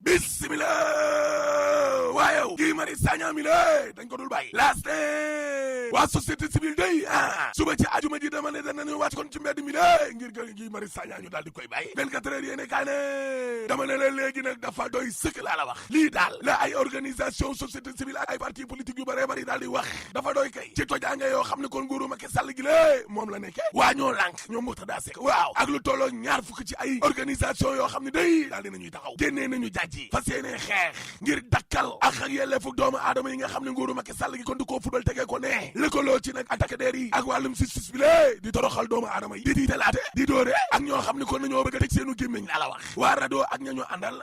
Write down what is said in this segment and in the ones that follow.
bismillah waaye Guy Marius Sagna mi la dañ ko dul bàyyi last waa société civile day suba ci ajuma ji dama ne danañu wàcc kon ci mbedd mi la ngir Guy Marius Sagna ñu daal di koy bàyyi 24 heures yéene kaa ne dama ne la léegi nag dafa doy sëkk laa la wax lii daal la ay organisation société civile ak ay parti politique yu bëree bëri daal di wax dafa doy kay ci tojaange yoo xam ne kon nguuru Macky Sall gi la moom la nekke waa ñoo lànk ñoom Mourtada Seck waaw ak lu tolloo ñaar fukk ci ay organisation yoo xam ne day daal dinañuy taxaw génnee nañu jàjji fas yéene xeex ngir dakkal ak yelleefu doomu aadama yi nga xam ne nguuru Macky Sall gi kon di koo fubal tegee ko ne lëkkaloo ci nag attaque der yi ak wàllum justice bi lée di toroxal doomu aadama yi di tiitalaate di dóore ak ñoo xam ne kon nañoo bëgg a teg seenu gémmiñ laa la wax waa rado ak ñañu àndal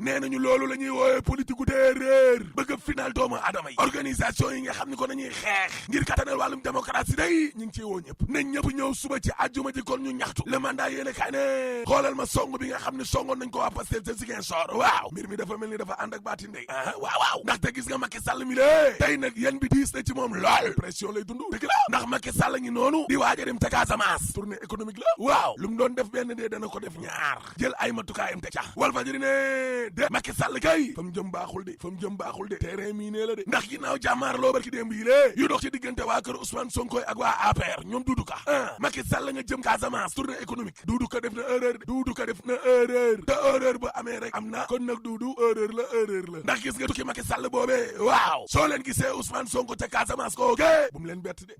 nee nañu loolu la ñuy woowe politique gu téeréer bëgg a final doomu aadama yi organisation yi nga xam ne kon nañuy xeex ngir kattanal wàllum démocratie day ñu ngi ciy woo ñëpp nañ ñëpp ñëw suba ci àjjuma ji kon ñu ñaxtu le mandat yéene kaay ne xoolal ma song bi nga xam ne songoon nañ ko waa Pastef ca Ziguinchor waaw mbir mi dafa mel ni dafa ànd ak baati ndey waaw ndaxte gis nga Macky Sall mi lée tey nag yan bi diis na ci moom lool pression lay dund dëgg la ndax Macky Sall ngi noonu di waaj a dem ca Casamance tournée économique la waaw lu mu doon def benn dee dana ko def ñaar jël ay matukaayam te ca Walfadjri ne de Macky Sall kay fa mu jëm baaxul de terrain mii nee la de ndax ginnaaw jàmmaar loo barki démb yi lée yu dox ci diggante waa kër Ousmane Sonko ak waa APR ñoom Doudou Ka Macky Sall nga jëm Casamance tournée économique Doudou Ka def na erreur te erreur ba amee rek am na kon nag Doudou erreur la ndax gis nga tukki Macky Sall boobee waaw soo leen gisee Ousmane Sonko ca Casamance ko bu mu leen bett de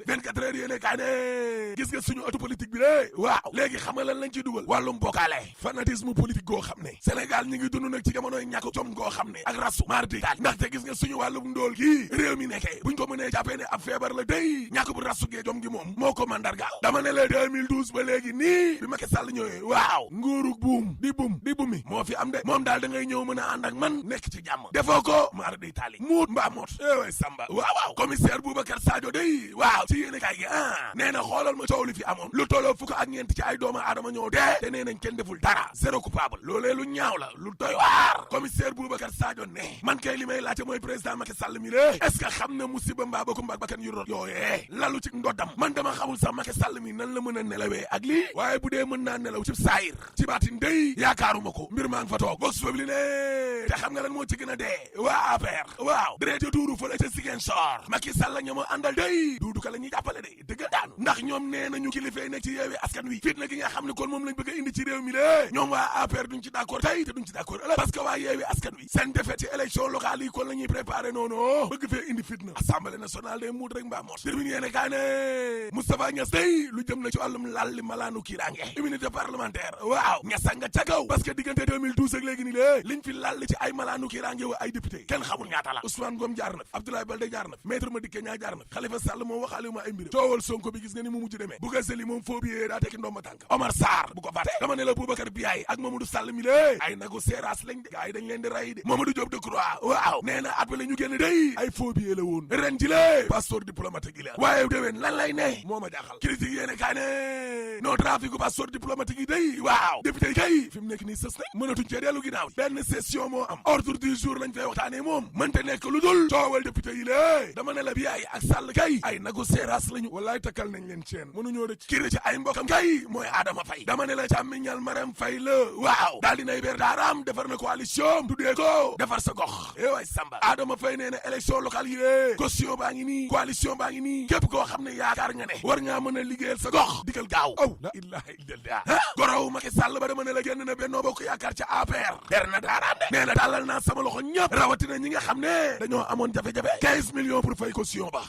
24 heures yéene kaa ne gis nga suñu auto politique bi lée waaw léegi xam nga lan lañ ciy dugal wàllum bokkaale fanatisme politique goo xam ne Sénégal ñi ngi dund nag ci jamonoy ñàkk jom goo xam ne ak rasu mardi daal ndaxte gis nga suñu wàllum ndóol gi réew mi nekkee buñ ko mënee jàppee ne ab feebar la day ñàkk bu rasu gee jom gi moom moo ko mandargaal dama ne la 2012 ba léegi nii bi Macky Sall ñëwee waaw nguurug buum di bumi moo fi am de moom daal da ngay ñëw mën a ànd ak man nekk ci jàmm defoo ko mardi taali muut mbaa moot way samba waaw commissaire Boubacar Sadio day waaw ci yéene kaay gi nee na xoolal ma coow li fi amoon lu tolloo fukk ak ñeent ci ay doomu aadama ñoo dee te nee nañ kenn deful dara zéro coupable loolee lu ñaaw la lu doy waar commissaire Boubacar Sadio ne man kay li may laajte mooy président Macky Sall mi lée est-ce que xam na musiba mbaa ba ko mbaa bakkan yu rot yooyee lalu ci ndoddam man dama xamul sax Macky Sall mi nan la mën a nelawee ak lii waaye bu dee mën naa nelaw ci saayir ci baatin day yaakaaruma ko mbir maa ngi fa toog box fobli ne te xam nga lan moo ci gën a dee waa APR waaw direct tuuru fële ca Ziguinchor Macky Sall ña ma àndal day Doudou Ka la ñuy jàppale de dëgg daanu ndax ñoom nee nañu kilifee nekk ci yeewee askan wi fitna gi nga xam ne kon moom lañ bëgg a indi ci réew mi lée ñoom waa APR duñ ci d'accord tey te duñ ci d'accord ëllëg parce que waa yeewee askan wi seen défaite ci élection locale yi kon la ñuy préparé noonu bëgg fee indi fitna assemblée nationale day muut rek mbaa moot termine yéene kaa ne Moustapha Niass day lu jëm na ci wàllum lalli malaanu kiiraange immunité parlementaire waaw Niassa nga ca kaw parce que diggante 2012 ak léegi ni lée liñ fi lalli ci ay malaanu kiiraange wa ay député kenn xamul ñaata la Ousmane Ngom jaar na fi Abdoulaye Baldé jaar na fi Maître Madické Niang jaar na fi Khalifa Sall moom waxaale ma ay mbiram coowal Sonko bi gis nga ni mu mujj demee Bouga Seli moom foo biyee daa tekki ndomba tànk Omar Sarr bu ko fàtte dama ne la Boubacar Biaye ak Mamadou Sall mi lée ay nagu seeraas lañ de gars yi dañ leen di ray de Mamadou Diop Decroix waaw nee na at la ñu génn day ay faux billets la woon ren ji lée passeport diplomatique yi la waaye déwén lan lay ne moo ma jaaxal critique yéene kaa ne non trafic passeport diplomatique yi day waaw député yi kay fi mu nekk nii sës nañ mënatuñ cee dellu ginnaaw benn session moo am ordre du jour lañ fay waxtaanee moom mënte nekk lu dul coowal député yi lée dama ne la Biaye ak Sall kay ay nagu seeraas lañu wallaay takkal nañ leen ceen mënuñoo rëcc kii ci ay mbokkam kay mooy Adama Faye dama ne la càmmiñal Marème Faye la waaw daal dinay ber daaraam defar na coalition tuddee ko defar sa gox waay Samba Adama Faye nee na élection locale yi lée caution baa ngi nii coalition baa ngi nii képp koo xam ne yaakaar nga ne war ngaa mën a liggéeyal sa gox digal gaaw aw la ilaha illallah gorow Macky Sall ba dama ne la génn na Benno Bokk Yaakaar ca APR der na daaraam de nee na dalal naa sama loxo ñëpp rawatina ñi nga xam ne dañoo amoon jafe-jafe 15 millions pour fay caution ba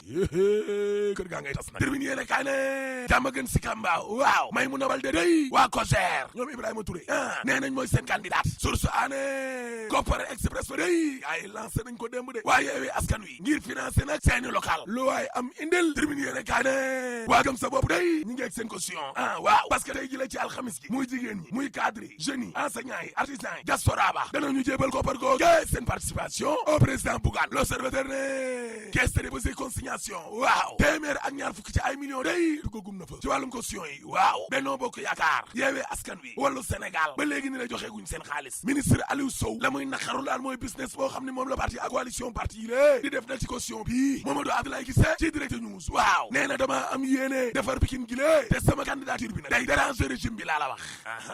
kër gaa ngay tas nag termine yéene kaa ne jàmm gën si kambaaw waaw Maïmouna Baldé day waa COJER ñoom Ibrahima Touré nee nañ mooy seen candidat source aané Kopar Express fa day ay lancé nañ ko démb de waaye Yewwi Askan Wi ngir financé nag seeni local lu waay am indil termine yéene kaa ne waa gëm sa bopp day ñi ngi ak seen caution waaw parce que tey ji la ci alxamis gi muy jigéen ñi muy cadre yi jeunes yi enseignants yi artisans yi diaspora ba danañu jébal koppar googu seen participation consignation au président Bougane. L'Observateur ne caisse de dépôt et consignation waaw téeméer ak ñaar fukki ci ay millions day dugagum na fa ci wàllum caution yi waaw Benno Bokk Yaakaar Yewwi Askan Wi Wallu Sénégal ba léegi ni la joxe guñ seen xaalis. ministre Aliou Sow la muy naqaru daal mooy business boo xam ne moom la parti ak coalition parti yi lée di def na ci caution bi Mamadou Abdoulaye Guissé ci Direct News waaw nee na dama am yéene defar Pikine gi lée te sama candidature bi nag day déranger régime bi laa la wax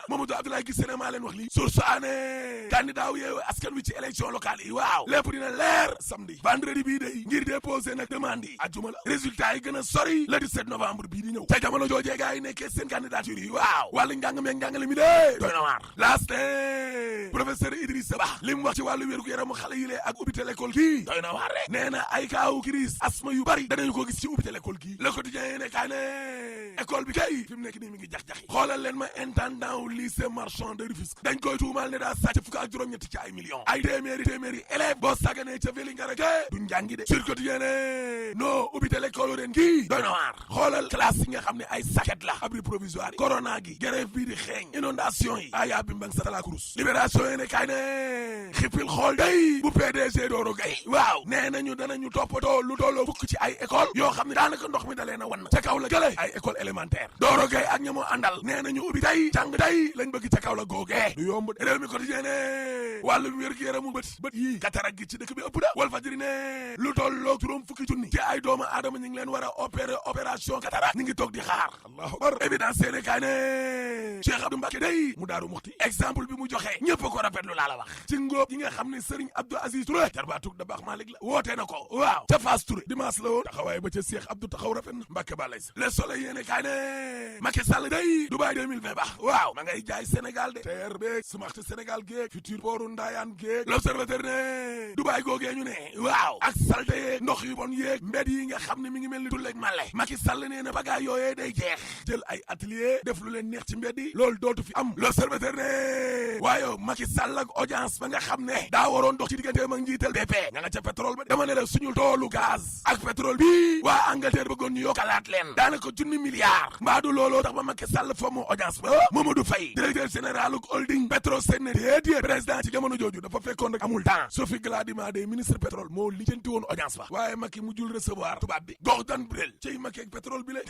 Mamadou Abdoulaye Guissé ne maa leen wax lii source aané candidat wu Yewwi Askan Wi ci élection locale yi waaw lépp dina leer samedi vendredi bii day ngir déposer nag demande yi ajjuma la résultat yi gën a sori le 17 novembre bii di ñëw ca jamono joojee gaa yi nekkee seen candidature yi waaw wàllu njàng meeg njàngale mi dee doy na waar laaste professeur Idrissa Ba li mu wax ci wàllu wér gu yaramu xale yi lee ak ubbite l'école gii doy na waar de nee na ay kaawu crise asma yu bari danañu ko gis ci ubbite l'école gii le quotidien yi ne kaa ne école bi kay fi mu nekk nii mi ngi jax-jaxi xoolal leen ma intendant wu lycée marchand de Rufisque dañ koy tuumaal ne daa sàcc fukk ak juróom-ñetti ci ay millions ay téeméeri élève boo sàgganee ca Vélingara ke du njàngi de sur quotidien ne non ubbite l'école ren gii doy na waar xoolal classe yi nga xam ne ay saket la abri provisoire yi corona gi grève bii di xeeñ inondation yi aya bi mbang sa tala kurus libération yi ne kay ne xippil xool day bu PDG Doro Gaye waaw nee nañu danañu toppatoo lu tolloo fukk ci ay école yoo xam ne daanaka ndox mi dalee na wan ca kaw la gële ay école élémentaire Doro Gaye ak ña mu àndal nee nañu ubbi tey jàng tey lañ bëgg ca kaw la googee du yomb réew mi quotidien ne wàllum wér-gu-yaramu bët yii katarak gi ci dëkk bi ëpp da Walf Fadjri ne lu tolloo juróom fukki junni ci ay doomu aadama ñu ngi leen war a opérer opération katarak ñu ngi toog di xaar allahu akbar évidence seene kaay ne Cheikh Abdou Mbacké day mu daaru muxti exemple bi mu joxe ñëpp ko rafetlu laa la wax ci ngóob yi nga xam ne Serigne Abdou Aziz Touré jarbaatug da baax Malick la woote na ko waaw ca Fass Touré dimanche la woon taxawaay ba ca Cheikh Abdou taxaw rafet na Mbacké balay sa Le Soleil yéene kaay ne Macky Sall day Dubaï 2020 baax waaw ma ngay jaay Sénégal de TER beeg Smart Sénégal géeg futur pooru Ndayane géeg L'Observateur ne Dubaï googee ñu ne waaw ak salte yeeg ndox yu bon yeeg mbedd yi nga xam ne mi ngi mel ni tulleeg male Macky Sall nee na bagaay yooyee day jeex jël ay atelier def lu leen neex ci mbedd yi loolu dootu fi am L'Observateur ne waaye Macky Sall ak audience ba nga xam ne daa waroon dox ci digganteem ak njiital BP ña nga ca pétrole ba dama ne la suñu toolu gaz ak pétrole bi waa Angleterre bëggoon ñu yokkalaat leen daanaka junni milliards mbaa du looloo tax ba Macky Sall fa mu audience ba Mamadou Faye directeur général ak holding Petrosen ne déedéet président ci jamono jooju dafa fekkoon rek amul temps Sophie Gladima de ministre pétrole moo lijjanti woon audience ba waaye Macky mujjul recevoir tubaab bi Gordon Brel ciy Macky ak pétrole bi la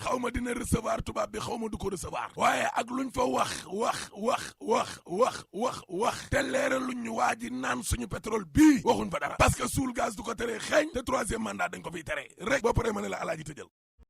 xaw ma dina recevoir tubaab bi xaw ma du ko recevoir waaye ak luñ fa wax te leeral luñ ñu waa ji naan suñu pétrole bii waxuñ fa dara parce que suul gaz du ko tere xeeñ te troisième mandat dañ ko fiy tere rek boo paree ma ne la alaaji tëjal